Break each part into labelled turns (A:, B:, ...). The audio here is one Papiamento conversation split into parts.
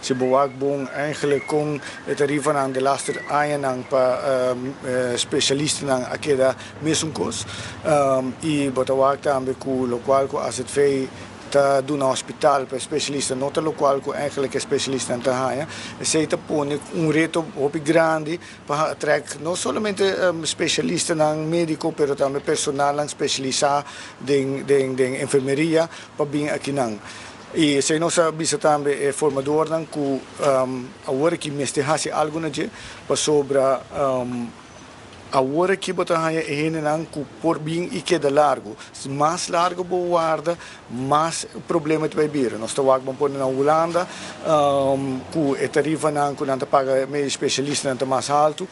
A: Si bo wak bon eigenlijk kon e tarifanan de laatste añanan pa specialistanan a keda mesun kos. I bo ta wak tambe ku lokual ku AZV ta duna hospital pa e specialista no ta lokual ku eigenlijk e specialistanan ta haña. Esei ta pone un reto hopi grandi pa trek no solamente specialistanan medico pero tambe personalnan specialisa den den enfermeria pa bin akinan. I esei nos a bisa tambe e formadornan ku awor aki mester hasi algu na dje pasobra awor aki bo ta haña e hendenan ku por bin i keda largu. Mas largu bo warda, mas problema ta bai bira. Nos ta wak ban pone na Hulanda ku e tarifanan ku nan ta paga medio spesialistanan ta mas haltu.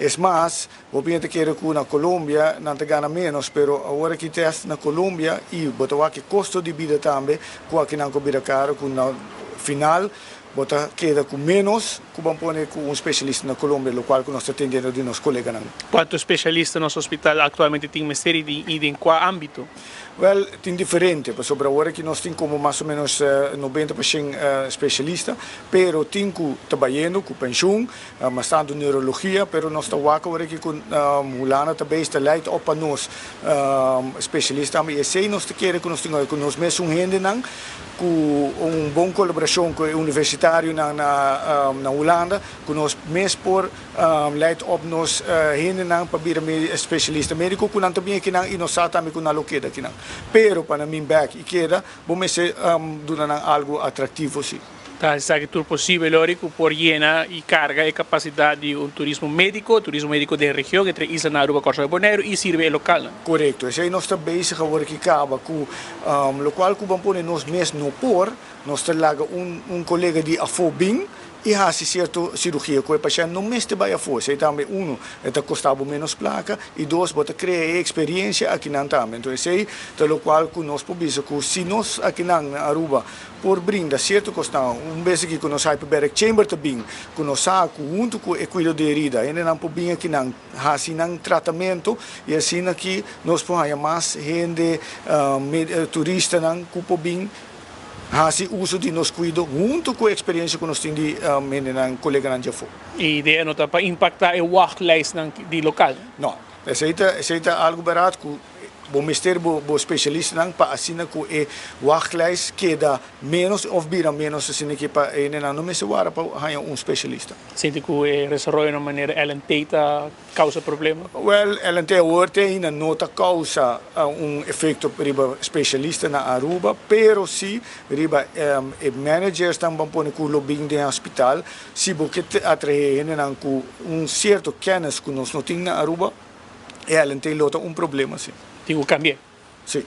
A: Es mas, bo piensa ta kere ku na Colombia nan ta gana ménos, pero awor aki tèst na Colombia i bo ta wak e kosto di bida tambe ku aki nan ku bira karu ku na final bo ta keda ku ménos ku ban pone ku un spesialista na Colombia, lokual ku nos ta tendiendo di nos koleganan.
B: Kuantu spesialista nos hospital aktualmente tin mester i den kua ámbito?
A: Wèl, tin diferente, pasobra awor aki nos tin komo mas o ménos 90% spesialista, pero tin ku ta bayendo ku penshun, mas tantu neurologia, pero nos ta wak awor aki ku Hulanda ta bezig ta leit op pa nos spesialista tambe, i esei nos ta kere ku nos tin ku nos mesun hendenan ku un bon kolaborashon ku e universitarionan na Hulanda, ku nos mes por Leidt op nos hendenan pa bira specialista medico cu nan ta bin akinan y nos sa tambe cu nan lo keda akinan. Pero pa nan bin bek y keda, bo mester duna nan algo atractivo si.
B: Ta esaki tur posibel ora cu por yena y carga e capacidad di un turismo medico, turismo medico den region entre islanan Aruba, Corsou y Boneiru y sirbi e localnan.
A: Corecto, esey nos ta bezig awor aki caba cu locual cu ban pone nos mes no por, nos ta laga un colega di afo bin i hasi sierto sirugia ku e pashènt no mester bai afó. Esei tambe, unu, e ta kosta bo ménos plaka i dos, bo ta krea e eksperiensia akinan tambe. Enton esei ta lokual ku nos por bisa ku si nos akinan na Aruba por brinda sierto kosnan, un bes aki ku nos hyperbaric chamber ta bin, ku nos sa ku huntu ku e kuido di herida hendenan por bin akinan hasi nan tratamentu i asina ki nos por haña mas hende, turistanan ku por bin hasi uso di nos kuido huntu ku e eksperensia ku nos tin di hendenan, koleganan djafó.
B: E idea no ta pa impaktá e wachtlijstnan di lokal?
A: No. Esei ta esei ta algu bèrdat ku bo mester bo bo spesialistanan pa asina ku e wachtlijst keda ménos òf bira ménos asina ke pa e hendenan no mester wara pa haña un spesialista.
B: Sinti ku e desaroyonan manera LNT ta Causa problema?
A: Wel, LNT awor te ainda no ta causa un efecto riba specialista na Aruba, pero si riba e managersnan ban pone cu lo bin den hospital. Si bo ke atrae hendenan cu un cierto kennis cu nos no tin na Aruba, e LNT lo ta un problema si.
B: Tin cu cambia?
A: Si.